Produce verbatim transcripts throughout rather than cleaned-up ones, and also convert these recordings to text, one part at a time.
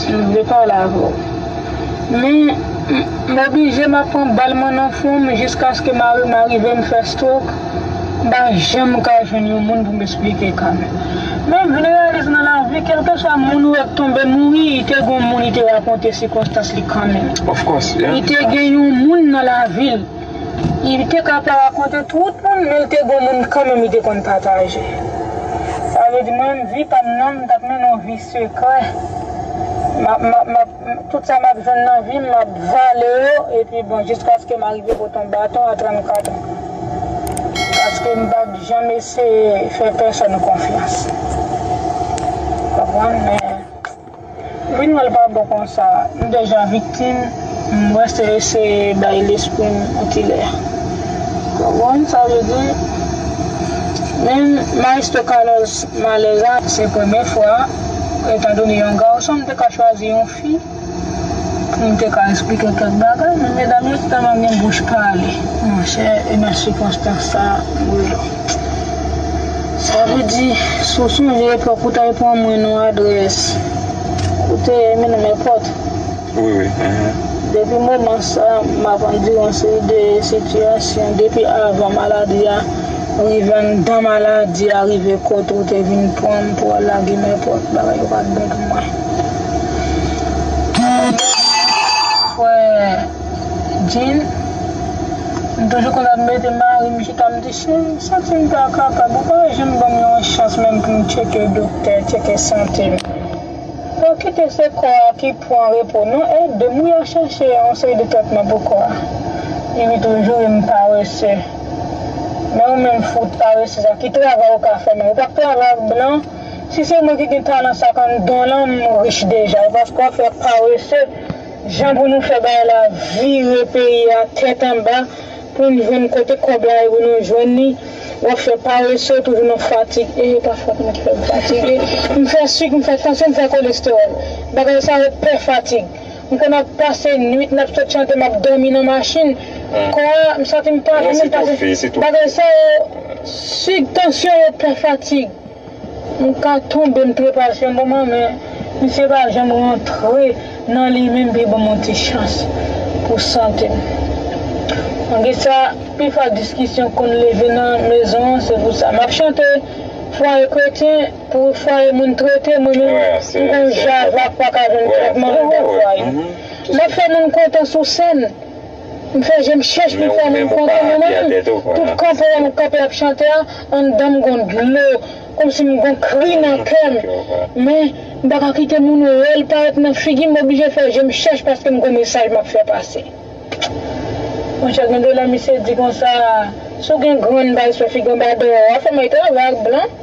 M vle pale avè w. Men, m, m oblije m ap pran bal mwen nan fwon m jiskaske mari m arive m fè stroke. M pa janm ka jwenn yon moun pou m esplike kanmenm. Men m vin reyalize nan lavi, kèlkeswa moun ou wè k tonbe mouri, li te gon moun li te rakonte sikonstans li kanmenm. Of course, yeah. Li te gen yon moun nan lavi l. Li te ka pa rakonte tout moun, men l te gon moun kanmenm li te konn pataje. Sa vle di mwen menm, vi pa m nan, m t ap mennen yon vi sekrè. M ap, m ap, m ap, tout sa m ap jwenn nan vi m, m ap vale yo, epi bon, jiskaske m arive pote yon baton a trannkat an. Paske m pa t janm eseye fè pèsonn konfyans. Konprann? Men vin wè l pa bon konsa. M deja viktim, m wè se eseye bay lespri m yon ti lè. Konprann sa vle di? Men Maestro Carlos Malèza, se premye fwa, etandone yon gason, m te ka chwazi yon fi pou m te ka esplike kèk bagay, men medam yo tèlman gen bouch pale, monchè, e nan sikonstans sa, m rele w. Sa vle di, si w sonje epòk ou t al pran mwen nan adrès, ou te ye mennen m èpòt. Wi, wi. Depi moman sa, m ap andiran seri de sitiyasyon. Depi avan maladi a rive anndan maladi a, rive kote w te vin pran m pou al lage m èpòt, bagay yo pa t bon pou mwen. Frè Jean, m toujou konn ap mete mari m chita, m di, cheri, m santi m pa kapab, ou pa janm ban m yon chans menm pou m tcheke doktè, tcheke sante m. Bon, kite se kò a ki pran repo, non, ede m wi a chèche yon seri de tretman pou kò a. Epi toujou, m parese. Men ou menm fout parese sa, ki travay ou ka fè menm? Ou p ap travay ak blan? Si se mwen ki gen talan sa k anndan w lan, m rich deja. E paske w ap fè parese, jan pou nou fè bagay la vire peyi a tèt anba, pou n jwenn kote kòb la ye, pou nou jwenn li, w ap fè parese, toujou nan fatig. E pa fòt mwen ki fè m fatige. M fè sik, m fè tansyon, m fè kolestewòl. Bagay sa yo pè fatig. M konn ap pase nwit, n ap sot chante, m ap dòmi nan machin. Kò a, m santi m pa vle menm pase. Bagay sa yo, sik, tansyon yo pè fatig. M ka tonbe, m trepase yon moman, men misye pa janm rantre nan li menm pou l ban m yon ti chans pou sante m. Malgre sa, pifwa diskisyon konn leve nan mezon an, se pou sa. M ap chante, fwaye kretyen, pou fwaye moun trete, mwen menm, m gon java k pa ka jwenn tretman anndan fwaye. M ap fè moun kontan sou sèn. M fè je m chèch pou m fè moun kontan, men mwen menm, tout kanpe a m kanpe ap chante a, anndan m gon dlo, kòmsi m gon kri nan kè m. Men, m pa ka kite moun wè l parèt nan figi m, m oblije fè je m chèch paske m gon mesaj m ap fè pase. Monchè, gen de lè misye di konsa, si w gen grenn bay sou figi w anba dèyè w, w ap fè m al travay ak blan.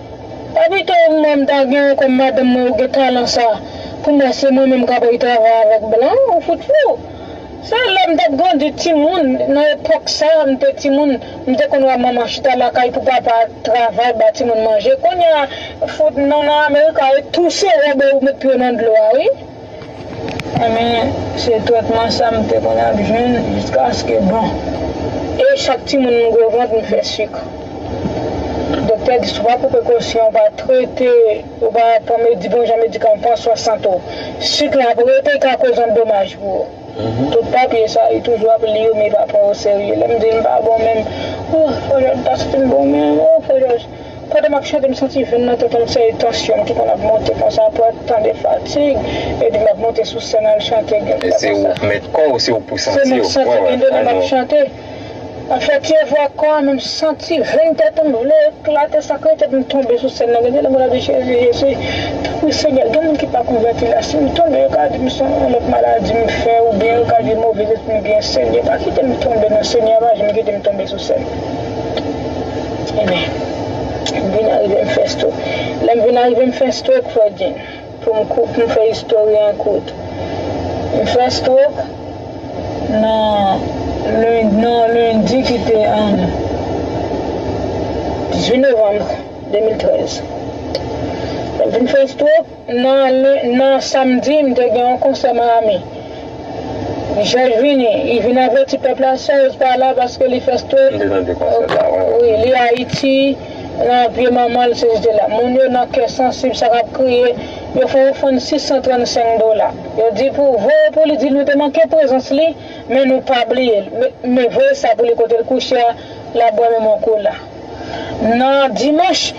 Epi tou, mwen, m ta gen kòm madanm mwen, ou gen talan sa. Pou mwen, se mwen menm k ap al travay avèk blan, ou fout fou. Se lè m t ap grandi timoun, nan epòk sa, m te timoun, m te konn wè manman chita lakay pou papa travay, ba timoun manje. Kounye a, fout non nan Amerik, a touse wòb ou met pye w nan dlo a, wi. Enben, se tretman sa m te konn ap jwenn jiskaske, bon. E chak timoun m gwo vant, m fè sik. Doktè di, si w pa pran prekosyon, w pa trete, ou pa pran medi-, bon jan medikaman, pran swen sante w. Sik la ap rete, ka koz yon domaj pou ou. Tout papye sa, li toujou ap li yo, men li pa pran yo serye. Lè m di l m pa bon menm, oh, frè Jòj, m pa santi m bon menm, oh, frè Jòj. Pandan m ap chante, m santi venn nan tèt mwen, se tansyon m ki konn ap monte konsa, apre tan de fatig, epi m ap monte sou sèn al chante, gen. E se ou k mèt kò w, se ou k pou santi w. Se mwen k santi, gen de lè m ap chante. Ap fè ti efò ak kò a, men m santi venn tèt mwen vle eklate, sa kreye tèt mwen tonbe sou sèn nan. Gen de lè mwen ap di, Jezi, Jezi, tanpri, Senyè, gen moun ki pa konvèti la. Si m tonbe, yo ka di m se yon lòt maladi m fè, oubyen yo ka di move lespri m byen, Senyè, pa kite m tonbe non, Senyè, pa janm kite m tonbe sou sèn. Enben, m vin arive m fè stroke. Lè m vin arive m fè stroke, frè Jean. Pou m kou-, pou m fè istòri an kout. M fè stroke nan len-, nan lendi ki te, um, dizuit novanm de mil trèz. Lè m vin fè stroke, nan len-, nan samdi, m te gen yon konsè Miami. Jòj vini, li vin avèti pèp la, Serge pa la paske li fè stroke. M te tande konsè sa, wi. Wi, li Ayiti, nan pye manman l, se jete la. Moun yo nan kè sansib, sa k ap kriye, Yo fè yon ofrann sis san trannsenk dola. Yo di pou voye pou li, di nou te manke prezans li, men nou pa bliye l. Men, men voye sa pou li kote l kouche a, l ap bwè menm yon kola. Nan dimanch,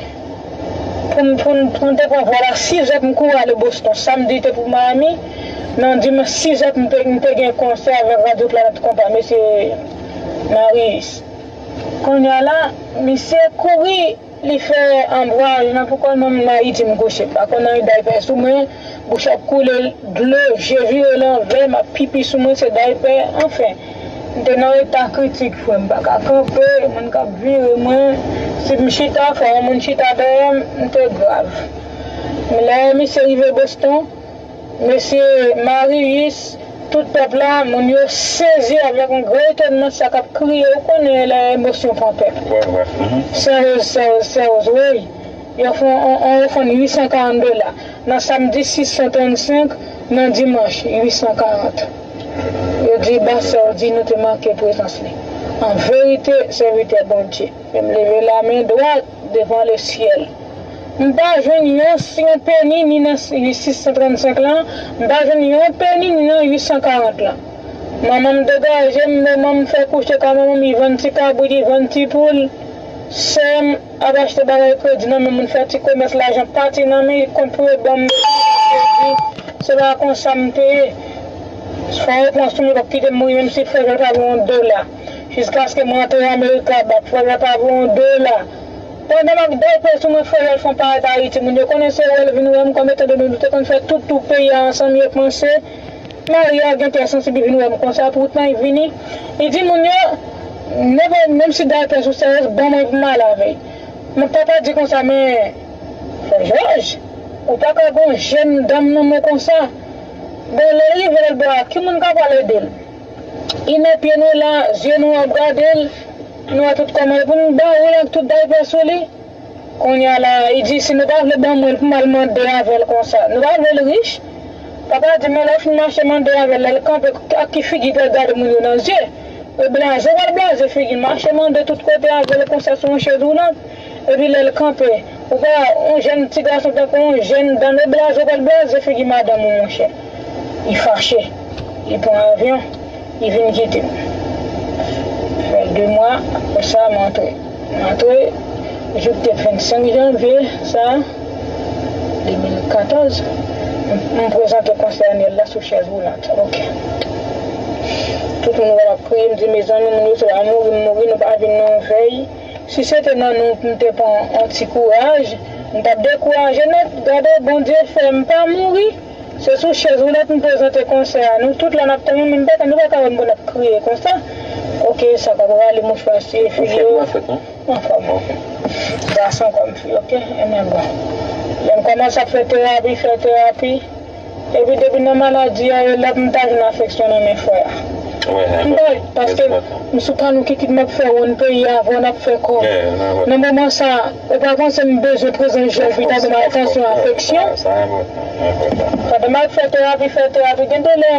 pou m, pou m, pou m te pran vòl a sizè pou m kouri ale Boston. Samdi te pou Miami. Nan dimanch sizè pou m te, m te gen konsè avèk Radyo Planèt Konpa, mesye Marius. Kounye a la, misye kouri, li fè anbraj nan pou kò l, mwen menm Ayiti m kouche. M pa konn anyen daypè sou mwen, bouch ap koule dlo, je vire lanvè, m ap pipi sou mwen, se daypè, anfen. M te nan eta kritik, frè, m pa ka kanpe, moun k ap vire mwen. Si m chita, fò yon moun chita dèyè m, m te grav. Men lè misye rive Boston, mesye Marius, tout pèp la, moun yo sezi avèk yon gran etònman, sa k ap kriye, ou konnen lè emosyon pran pèp. Sè Woz, Sè Woz, Sè Woz, wi. Yo fè yon, yon, yon ofrann uit san karant dola. Nan samdi sis san trannsenk, nan dimanch uit san karant. Yo di ba Sè Woz, di nou te manke prezans li. An verite, sèvitè Bondye. Men m leve lamen dwat devan lesyèl. M pa jwenn yon, yon peni ni nan sis san trannsenk lan, m pa jwenn yon peni ni nan uit san karant lan. Manman m degaje m, manman m fè kouche kay manman m, li vann ti kabrit, li vann ti poul. Sè m ap achte bagay kredi nan men moun, fè ti komès, lajan pati nan men, li konpre ban m kredi. Se pa konsa m te ye. Fò yo pran sou mwen, p ap kite m mouri, menm si frè Jòl pa voye yon dola. Jiskaske mwen antre Amerika, p ap frè Jòl pa voye yon dola. Pandan m ap dèyè sou mwen, frè Jòl fè yon parèt Ayiti. Moun yo konnen se wè l vin wè m, kòm etan done nou te konn fè tout tour peyi a ansanm, yo panse Maria gen tè sansib, li vin wè m konsa, poutan li vini. Li di moun yo, nenpòt, menm si daypè sou sèyèz, ban mwen pou m al avè l. Men papa di konsa, men, frè Jòj, ou pa ka gon jèn dam nan men konsa. Bon, lè l rive lòt bò a, ki moun k ap al ede l? Li nan pye nou la, zye nou ap gade l, nou wè tout kòman l pou n ba ou l ak tout daypè sou li. Kounye a la, li di, si nou pa vle ban mwen l pou m al mande avè l konsa, nou pa vle l rich? Papa di, men lè w fin mache mande avè l, lè l kanpe, ak ki figi l pral gade moun yo nan zye? E blaze w pral blaze figi l, mache mande tout kote avè l konsa sou yon chèz woulant. Epi lè l kanpe, ou pa, yon jèn ti gason tankou yon jèn dam, e blaze w pral blaze figi madanm ou, monchè. Li fache, li pran avyon. Li vin kite m. Fè de mwa, apre sa, m antre. M antre, jou k te vennsenk janvye, sa, de mil katòz, m, m prezante konsè anyèl la sou chèz woulant. Ok. Tout moun wè m ap kriye, m di, mezanmi, moun yo se pa mouri m mouri, nou pa vin nan yon vèy. Si se te nan nou, m te pran yon ti kouraj, m t ap dekouraje nèt. Gade, Bondye fè m pa mouri. Se sou chèz woulant m prezante konsè a. Nou tout la n ap tann, men m pa ka, nou pa ka wè m pou n ap kriye konsa. Ok, sa k ap rale mouchwa siye figi yo. Anfòm. Gason kòm fi, ok? Ebyen bon. Lè m kòmanse ap fè terapi, fè terapi. Epi depi nan maladi a, e la pou m ta jwenn afeksyon nan men frè a. M bay, paske m sou pa nou ki kit m ap fè wonn peyi a, avè w n ap fè kòb. Nan moman sa, ou pa panse m bezwen prezans jèl pou ta ban m atansyon, afeksyon? Pandan m ap fè terapi, fè terapi, gen de lè,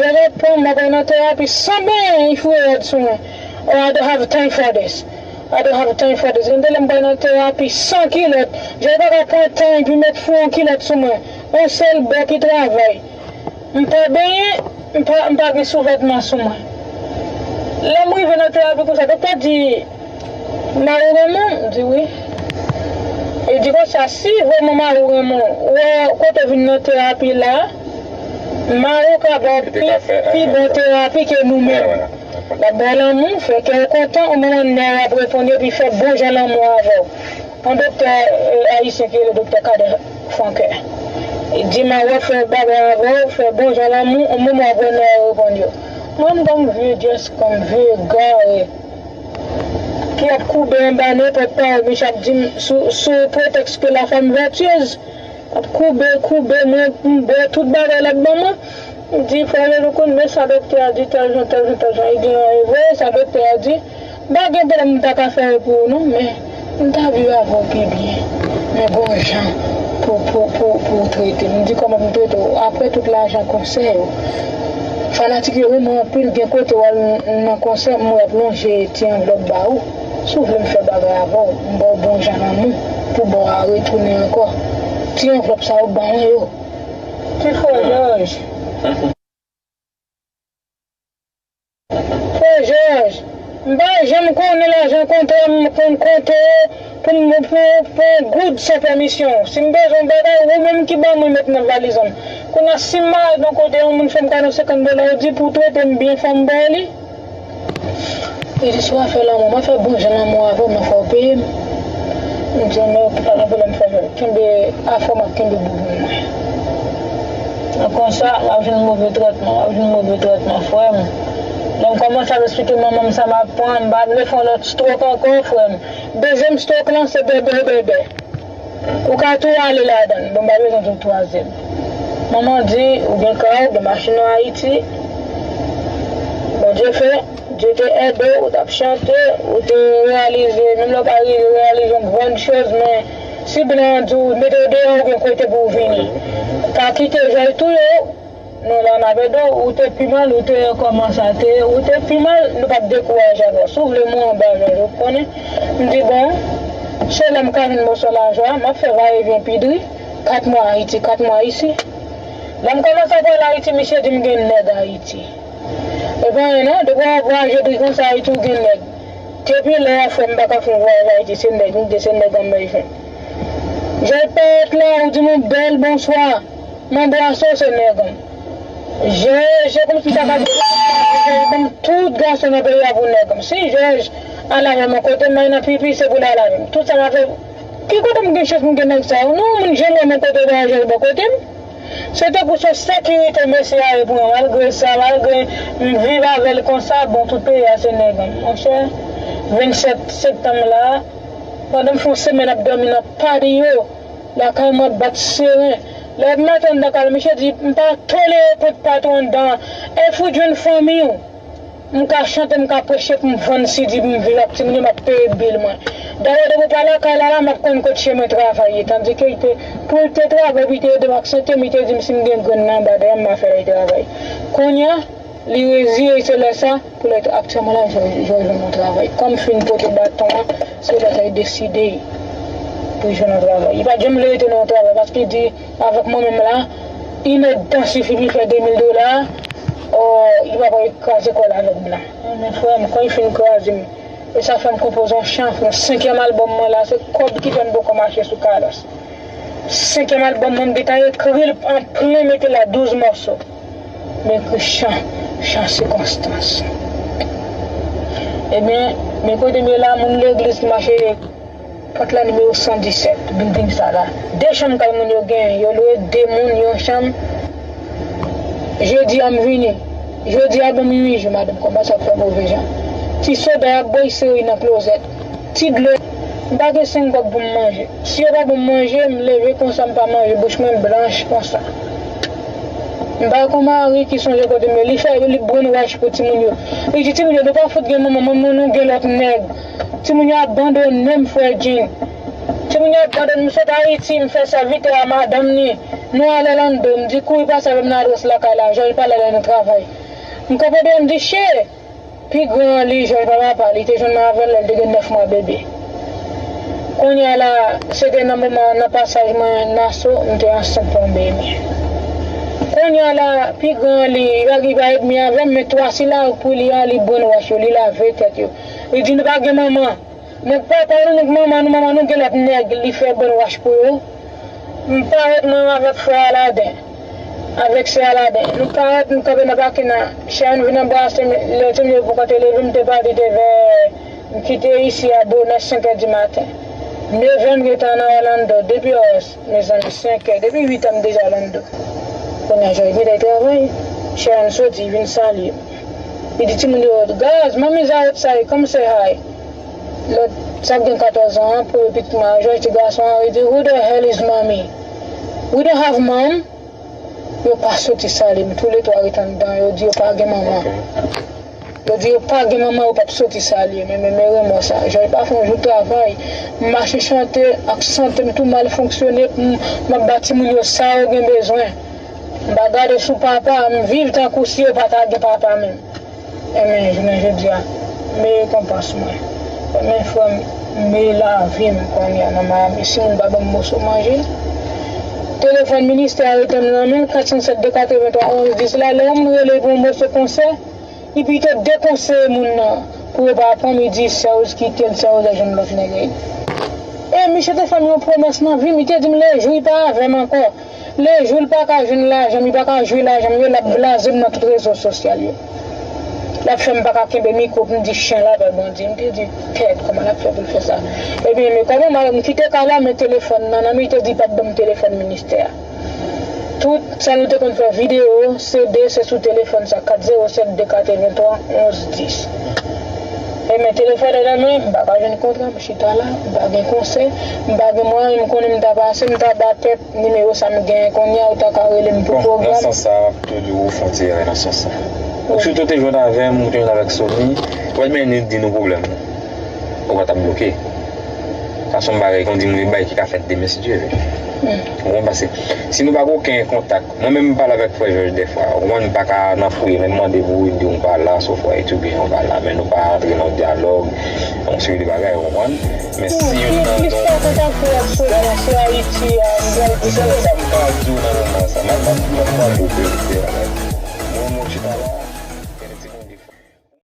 jèl ap pran m, m ap al nan terapi san benyen, li foure rad sou mwen. Oh, I don't have time for this. I don't have time for this. Gen de lè m pral nan terapi san kilòt. Jèl pa ka pran tan epi met fou yon kilòt sou mwen. Yon sèl bò ki travay. M pa benyen, m pa, m pa gen souvètman sou mwen. Lè m rive nan terapi konsa, doktè di, mari w renmen w? M di wi. Li di konsa, si vrèman mari w renmen w, wè kote w vin nan terapi la, mari w ka ba w pi, pi bon terapi ke nou menm. L ap ba w lanmou, fè kè w kontan, yon moman nèg ap reponn epi fè bon jan lanmou avè w. Yon doktè, eh, ayisyen ki rele doktè Kader Franquin. Li di m a wè fè bagay avè w, fè bon jan lanmou, yon moman w ap wè nèg yo reponn yo. Mwen m gon vye dyès kòm vye gare ki ap koube anba nenpòt pawòl misye ap di m sou, sou pretèks ke la femme vertueuse. Ap koube, koube, mwen, m bwè tout bagay l ap ban mwen. M di, frè Jean-Louis, men sa doktè a di, tèl jan, tèl jan, tèl jan. Li di, non, e vre, sa doktè a di. M pa gen pwoblèm, m ta ka fè l pou ou, non, men m ta viv avè w pi byen. Men gon jan pou, pou, pou, pou w trete m. M di, kòman pou m trete w? Apre tout lajan konsè yo, fanatik yo renmen w anpil, gen kote w al nan konsè, m wè ap lonje ti anvlòp ba ou. Si w vle m fè bagay avè w, m ba w bon jan lanmou pou ba w a retounen ankò. Ti anvlòp sa yo ban mwen yo. Ti frè Jòj. Frè Jòj, m pa janm konnen lajan konte m konn konte pou m pou pou yon goud san pèmisyon. Si m bezwen yon bagay, ou menm ki ban mwen met nan valiz an. Kounye a, si m al nan kote yon moun fè m kado senkant dola, ou di pou w trete m byen, fò m ba w li. Li di, "Si w ap fè lanmou, mwen fè bon jan lanmou avè w, men fò w peye m." M di, "Men, pa gen pwoblèm, frè Jòj. Kenbe afè w, m ap kenbe boubou mwen." Konsa, m ap jwenn move trètman, m ap jwenn move trètman, frè m. Lè m kòmanse ap esplike manman m sa m ap pran, m pa vle fè yon lòt stroke ankò, frè m. Dezyèm stroke lan, se bèbè, bèbè. Ou ka tou ale ladan l. Bon, m pa bezwen di w twazyèm. Manman di, ou gen kay, ou gen machin an Ayiti. Bondye fè, Dye te ede w, ou t ap chante, ou te reyalize, menm lè w pa rive reyalize yon grann choz, men si blan an di w mete w deyò, ou gen kote pou w vini. Pa kite Jòj touye w. Non, la n ap ede w, ou te pi mal, ou te kòman sa te, ou te pi mal, nou p ap dekouraje avè w. Si w vle mwen anba Jòj, ou konnen. M di, "Bon, se lè m ka jwenn moso lajan, m ap fè vayevyen pi dri, kat mwa Ayiti, kat mwa isi." Lè m kòmanse ap al Ayiti, misye di m gen nèg Ayiti. E pa anyen non, depi w ap vwayaje dri konsa, Ayiti ou gen nèg. Depi lè a, frè m, m pa ka fè yon vwayaj Ayiti, se nèg m gen, se nèg an m bezwen. Jòj parèt la, ou di m yon bèl bonswa. M anbrase w, se nèg an. Jòj, se kòmsi m ta ka di, ban m tout gason nan peyi a pou nèg an. Si Jòj al avè m yon kote, m al nan pipi, se pou l al avè m. Tout sa m ap fè, ki kote m gen chans pou m gen nèg sa yo? Non, moun janm wè m yon kote, pa Jòj bò kote m. Se tankou se sekirite mesye a ye pou mwen. Malgre sa, malgre m viv avè l konsa, bon, tout peyi a se nèg an. Monchè, vennsèt septanm la, pandan m fè yon semèn ap dòmi nan patiyo, lakay mwen ap bat seren. Lè m antre anndan kay la, misye di, "M pa tolere kont patwon anndan an. Èske ou jwenn fanmi w?" M ka chante, m ka preche pou m vann sidi, pou m viv ak timoun yo, m ap peye bil mwen. Dayè, depi w pa lakay la, la, m ap konn kot chemen travay ye. Tandike, li te, pou l te travay, pou li te ede m ak sante m, li te di m si m gen grenn nan anba dèyè m, m a fè l travay. Kounye a, li reziye, se lè sa, pou lè aktyèlman la, Jòj, Jòj jwenn yon travay. Kòm fin pote baton an, se lè sa, li deside pou l jwenn yon travay. Li pa t janm vle rete nan yon travay, paske li di, avèk mwen menm la, inèdtan sifi pou l fè de mil dola, o, li pa pral kraze kò l avèk blan. Men frè m, kan li fin kraze m, e sa fè m konpoze yon chan, yon senkyèm albòm mwen la, se kòb ki fè m poko mache sou kalòs. Senkyèm albòm mwen, m gentan ekri l an plen, mete la douz mòso. M ekri chan, chan sikonstans. Ebyen, men kote m ye la, moun legliz ki mache Pòt la nimewo san disèt, bilding sa la. De chanm kay moun yo genyen, yo lwe de moun yon chanm. Jedi a m vini. Jodi a ban m ui jou, madanm kòmanse ap fè move jan. Ti soda y ap bwè, y sere nan klozèt. Ti dlo. M pa gen senk kòb pou m manje. Si yo pa ban m manje, m leve konsa, m pa manje, bouch mwen blanch konsa. M pa gen yon mari ki sonje kote m ye. Li fè, li brainwash pou timoun yo. Li di timoun yo, nou pa fout gen manman, manman nou gen lòt nèg. Timoun yo abandone m, frè Jim. Timoun yo abandone m, m sot Ayiti, m fè sèvitè a madanm ni. Nou al Orlando, m di kouri pase avè m nan adrès lakay la, Jòj pale lè nou travay. M kanpe deyò, m di, "Che!" Pi gran an li, Jòj pa papa, li te jwenn mwen avè l lè l te gen nèf mwa bebe. Kounye a la, se te nan moman, nan pasaj mwen Naso, m te ansent pou yon bebe. Kounye a la, pi gran an li, li pa, li pa èdmi avè m, men twa sila pou li a, li brainwash yo, li lave tèt yo. Li di nou pa gen manman. Nèg papa nou, nèg manman nou, manman nou gen lòt nèg, li fè brainwash pou yo. M parèt mwen avèk frè Aladen, avèk sè Aladen. Nou parèt, nou kanpe nan pakin nan. Sharon vin anbrase m, lè timoun yo poko te leve, m te pati te vè, m kite isi a bonè senkè di maten. Nevè m gentan nan Orlando, depi ors, mezanmi, senkè, depi uitè m deja Orlando. Kounye a Jòj gentan travay. Sharon soti, vin salye m. Li di timoun yo, "Guys, mommy's outside, come say hi." Lòt, sa gen katòz an an, premye pitit mwen an, Jòj, ti gason an, li di, "Who the hell is mommy?" "We don't have mom." Yo pa soti salye m, toulètwa ret anndan, yo di yo pa gen manman. Yo di yo pa gen manman, yo p ap soti salye m, men, men, men remò sa. Jòj pa fè yon jou travay, m mache chante ak sante m tou mal fonksyone, m, m ap ba timoun yo sa yo gen bezwen. M pa gade sou papa, m viv tankou si yo pa ta gen papa menm. Enben, jounen jodi a, m rekonpans mwen. Enben, frè m, m lavi m kounye a nan Miami. Si moun pa ban m moso manje, Telefòn ministè a rete nan men l, kat san sèt de katrevenntwa onz dis la, lè yon moun rele pou yon moso konsè, li pito dekonseye moun nan pou yo pa pran m, li di Serge kite l, Serge al jwenn lòt nèg. E misye te fè m yon pwomès nan vi m, li te di m lejou li pa avè m ankò, lejou l pa ka jwenn lajan m, li pa ka jwe lajan m yo, l ap blaze m nan tout rezo sosyal yo. L ap fè m pa ka kenbe mikwo pou m di chen la pè Bondye. M te di, kèt, kòman l ap fè pou l fè sa? Ebyen, men kòman m, m kite kay la, men telefòn nan nan men, li te di li p ap ban m telefòn ministè a. Tout sa nou te konn fè videyo, C D, se sou telefòn sa, kat zewo sèt de katrevenntwa onz dis. E men telefòn nan nan men, m pa ka jwenn kontra, m chita la, m pa gen konsè, m pa gen mwayen, m konnen m ta pase, m ta ba tèt nimewo sa m genyen kounye a, ou ta ka rele m pou pwogram. Bon, nan sans sa, m ap toujou fè yon ti erè nan sans sa. Ou sitou te jwenn avè m, ou te jwenn avèk Sony, ou pa t menm di nou pwoblèm nou. Ou pa t ap bloke. Sa se yon bagay, kon di moun, yon bagay ki ka fèt demen, si Dye vle. Ou konprann? Paske si nou pa gen okenn kontak, mwen menm m pale avèk frè Jòj dèfwa, ou konprann, m pa ka nan fouye, menm mande pou ede, ou pa la, sofwa etidyan, ou pa la, men nou pa antre nan dyalòg, yon seri de bagay, ou konprann? Men si yon nan... Plis pa kontakte ak Sony, se Ayiti a, m pral di sa. Se sa m ka di w nan moman sa, m ap, m ap, m ap, m ap, m ap, mwen, mwen chita la.